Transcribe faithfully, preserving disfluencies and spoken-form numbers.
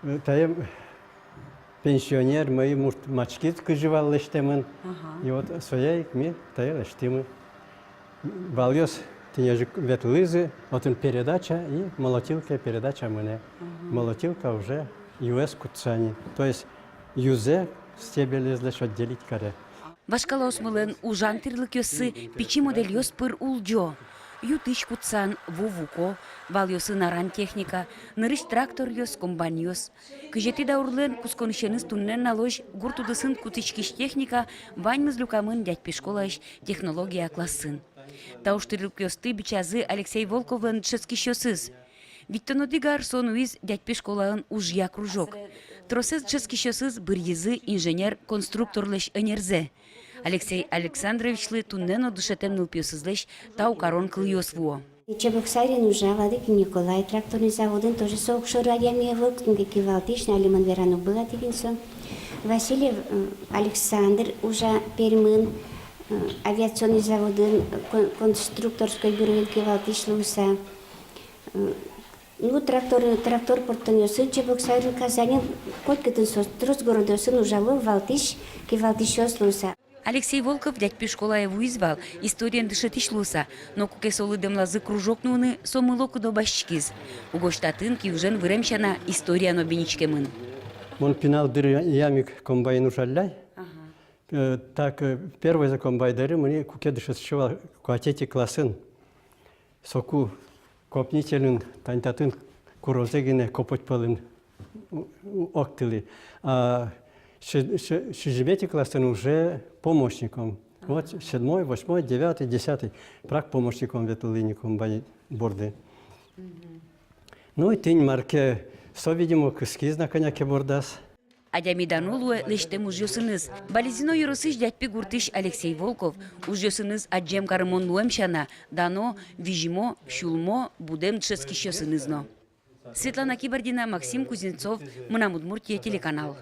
Э, тае пенсионер, мӧйы мурт мачкиз, кызьы вал лэсьтэмын. Ага. И вот сое ик ми тае лэсьтӥмы. Валъёс тӥни озьы ик ветлӥзы, отын передача и молотилкае передача мынэ. Ага. Молотилка уже юэз кутса ни. То есть юзэ, стебелезлэсь отделить каре. Вашкалаосмылэн ужан тирлыкъёссы пичи модельёс пыр улӟо. Ю-тысь кутсан, ву вуко, валъёсын аран техника, нырысь тракторъёс, комбайнъёс. Кызетӥ даурлэн кутсконысеныз туннэ нуналозь гурт удысын кутӥськись техника ваньмыз люкамын Дядьпи школаысь технология классын. Та ужтӥрлыкъёсты бичазы Алексей Волковлэн дышетскисьёсыз. Витьтон одӥг ар со нуиз Дядьпи школаын ужъя кружок. Тросэз дышетскисьёсыз быръизы инженер-конструкторлэсь ӧнерзэ. Алексей Александровичлы туннэ но дышетэм нылпиосызлэсь тау карон кылъёс вуо. Чебоксарин ужа Владыкин Николай тракторный заводын, тоже со огшоры адями ӧвӧл, кытын ке кивалтӥсь, но али мон вераны уг быгаты, кин со. Васильев, э, Александр ужа Пермын, э, авиационный заводын, кон-, конструкторской бюроын кивалтӥсь луыса. Э, ну, трактор, трактор пыртонъёсын Чебоксарин, Казанин, котькытын соос трос городъёсын ужало, валтӥсь, кивалтӥсьёс луыса. Алексей Волков Дядьпи школае вуиз вал историен дышетӥсь луыса, но куке солы дэмлазы кружок нуыны, со мыло-кыдо басьтӥськиз. Угось татын киужен вырем сяна история но биниськемын. Мон пинал дыръям ик комбайнын ужалляй. Ага. Э, так, э, первойзэ комбайн дыръям мынӥ, куке дышетски вал куатетӥ классын. Соку копнителен, тань татын курозэ гинэ копоть пӧлын у-, у-, октылӥ. А си-, си-, сизьыметӥ классын уже помощником. Вот седьмой, восьмой, девятый, десятый. Прак помощником ветлылӥ ни комбайн борды. Мгм. Ну и тӥни мар ке, со, видимо, кыскиз на кӧня ке бордаз. Адями дано луэ лэсьтэм ужъёсыныз. Балезино ёросысь Дядьпи гуртысь Алексей Волков ужъёсыныз адӟем карымон луэм сяна, дано, визьмо, сюлмо, будэм дышетскисьёсыныз но. Светлана Кибардина, Максим Кузнецов, «Мынам Удмуртие» телеканал.